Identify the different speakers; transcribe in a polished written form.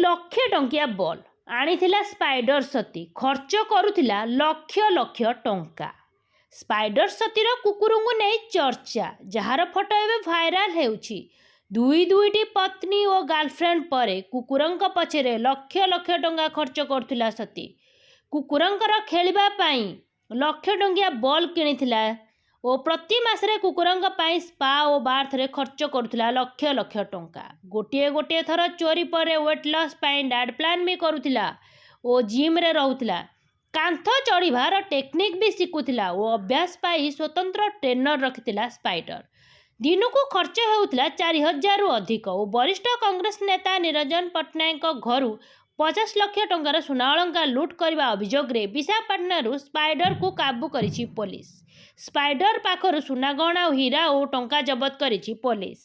Speaker 1: ଲକ୍ଷେ ଟଙ୍କିଆ ବଲ୍ ଆଣିଥିଲା ସ୍ପାଇଡର ସତୀ, ଖର୍ଚ୍ଚ କରୁଥିଲା ଲକ୍ଷ ଲକ୍ଷ ଟଙ୍କା। ସ୍ପାଇଡର ସତୀର କୁକୁରଙ୍କୁ ନେଇ ଚର୍ଚ୍ଚା, ଯାହାର ଫଟୋ ଏବେ ଭାଇରାଲ ହେଉଛି। ଦୁଇ ଦୁଇଟି ପତ୍ନୀ ଓ ଗାର୍ଲଫ୍ରେଣ୍ଡ ପରେ କୁକୁରଙ୍କ ପଛରେ ଲକ୍ଷ ଲକ୍ଷ ଟଙ୍କା ଖର୍ଚ୍ଚ କରୁଥିଲା ସତୀ। କୁକୁରଙ୍କର ଖେଳିବା ପାଇଁ ଲକ୍ଷ ଟଙ୍କିଆ ବଲ୍ କିଣିଥିଲା ଓ ପ୍ରତି ମାସରେ କୁକୁରଙ୍କ ପାଇଁ ସ୍ପା ଓ ବାଥରେ ଖର୍ଚ୍ଚ କରୁଥିଲା ଲକ୍ଷ ଲକ୍ଷ ଟଙ୍କା। ଗୋଟିଏ ଗୋଟିଏ ଥର ଚୋରି ପରେ ୱେଟ୍ ଲସ୍ ପାଇଁ ଡାଏଟ୍ ପ୍ଲାନ୍ ବି କରୁଥିଲା ଓ ଜିମ୍ରେ ରହୁଥିଲା। କାନ୍ଥ ଚଢ଼ିବାର ଟେକ୍ନିକ୍ ବି ଶିଖୁଥିଲା ଓ ଅଭ୍ୟାସ ପାଇଁ ସ୍ୱତନ୍ତ୍ର ଟ୍ରେନର ରଖିଥିଲା ସ୍ପାଇଡର। ଦିନକୁ ଖର୍ଚ୍ଚ ହେଉଥିଲା 4000ରୁ ଅଧିକ ଓ ବରିଷ୍ଠ କଂଗ୍ରେସ ନେତା ନିରଞ୍ଜନ ପଟ୍ଟନାୟକଙ୍କ ଘରୁ 50 ଲକ୍ଷ ଟଙ୍କାର ସୁନା ଅଳଙ୍କାର ଲୁଟ୍ କରିବା ଅଭିଯୋଗରେ ବିଶାଖାପାଟଣାରୁ ସ୍ପାଇଡରକୁ କାବୁ କରିଛି ପୋଲିସ। ସ୍ପାଇଡର ପାଖରୁ ସୁନାଗହଣା ଓ ହୀରା ଓ ଟଙ୍କା ଜବତ କରିଛି ପୋଲିସ।